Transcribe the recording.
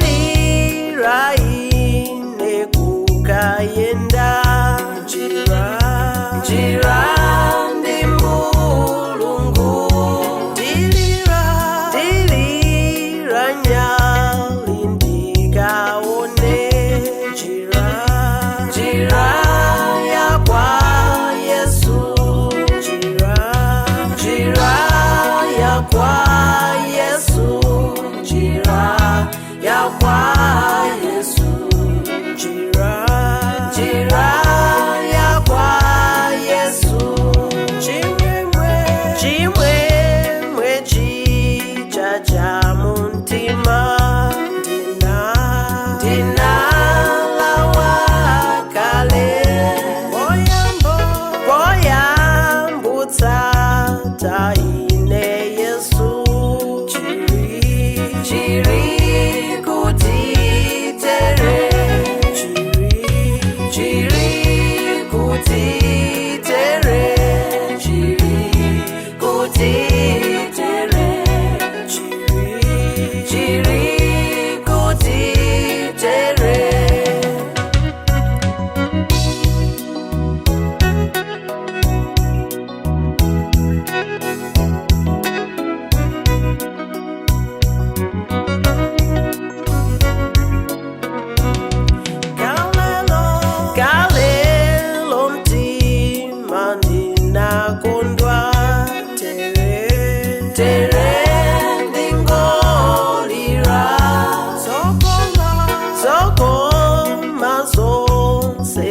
Ndilira ine kukayenda njira, njira ndi Mulungu. Ndilira, ndilira nyali ndikaone njira, njira ya kwa Yesu. Njira, njira ya kwa Yesu. Njira ya kwa Yesu. Njira, njira ya kwa Yesu. Chimwemwe, chimwemwe chija cha mumtima. Ndina, ndinalawa kale. Poyambo, poyambutsa taine Yesu. Chiri, chiri kutitere. Chiri, chiri kutitere. Chiri kutitere. Chiri, chiri kutitere. Kalelo, kalelo mtima ndinakondwa. Tere, tere ndingolira. Zokoma, zokoma zonse.